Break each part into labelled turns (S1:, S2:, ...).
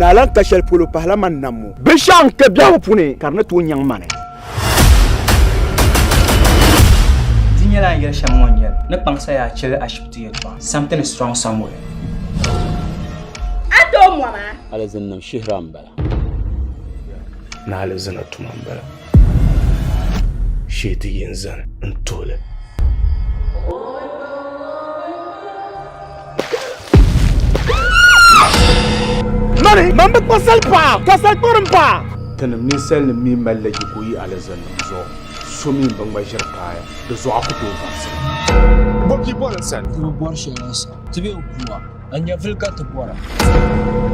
S1: Naa lan ka shɛli polo pahila man nammo. Binshɛɣu n-ka biɛhigu puuni ka di ni tooi nyaŋ mani.
S2: Di nyɛla a ni yɛli shɛm ŋɔ n-nyɛli ni kpaŋsa ya chili ashibiti yɛltɔɣa. Something is wrong somewhere.
S3: A tooi mɔma?
S4: Alizinnim shihira m-bala.
S5: Ni alizina tuma m-bala. Shee ti yi n-zani n-tuhi li.
S1: Mani, man bi kpa sali paɣa, ka sali kpuɣiri m paɣa.
S5: Tinim ninsalinim mi malila yiko yi alizinnim zuɣu, so mi m-bi ŋma ʒiri paaya, di zuɣu a ku tooi varisi li.
S6: Bɔ ka yi bɔri n sani?
S7: Ti bi bɔri shɛli n sani, ti be n-ku a. A nyɛvili ka ti bɔra.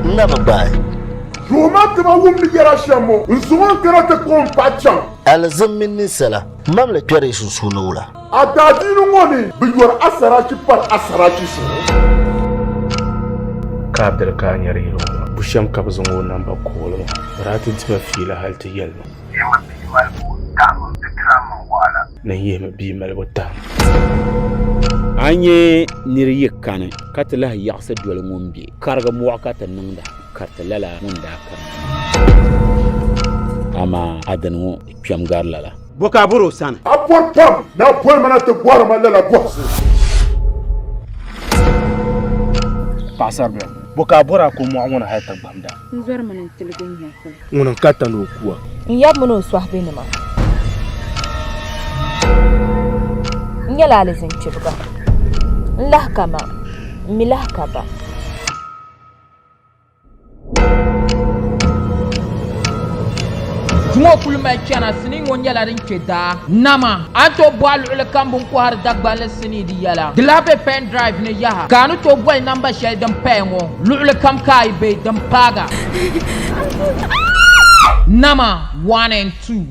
S8: N na bi gbaai.
S9: Duuma ti ma wum ni yɛra shɛm ŋɔ, n zaŋ o n-kana ti kpuɣi m paɣa chaŋ.
S8: Alizin mini ninsala mamli kpɛri yi sunsuuni wula?
S9: A daadiini ŋɔ ni, bɛ yɔri asarachi pari asarachi zuɣu.
S5: Ka a diri ka a nyari yili ŋɔ maa, bushɛm ka bɛ zaŋ o namba kooli maa. Bɛ daa ti di ma fiila hal ti yɛli ma.
S10: Yihimi bia malibu tahima di tiri a maŋ wahala.
S5: Ni yihimi bia malibu tahima.
S4: A nya nir yi kani ka ti lahi yaɣisi doli ŋun be, karigi mɔɣu ka ti niŋda kariti lala ŋun daa kanna maa. Amaa a dini ŋɔ di kpɛm gari lala.
S1: Bɔ ka a bɔr o sani?
S9: A bɔri pam ni a boli ma na ti bɔhiri ma lala bɔhisi.
S5: Paɣisaribila, bɔ ka a bɔri a ko mɔɣu ŋɔ ni hal ti gbamda?
S11: N zɔrimi ni n tiligi n nyɛvili.
S5: Ŋuni n-ka ta ni o ku a?
S12: N yab mini o sɔhibenima. N nyɛla alizin kpibiga. N lahi ka ma, m mi lahi ka ba.
S13: Zuŋɔ kuli mali chana sinii ŋɔ nyɛla din kpe daa. Nama, a ni tooi bɔhi luɣili kam bɛ ni kɔhiri Dagbanli sinii di yɛla. Di lahi be pen drive ni yaha ka a ni tooi boli namba shɛli din paya ŋɔ luɣili kam ka a yi be din paaga. Nama 1 and 2.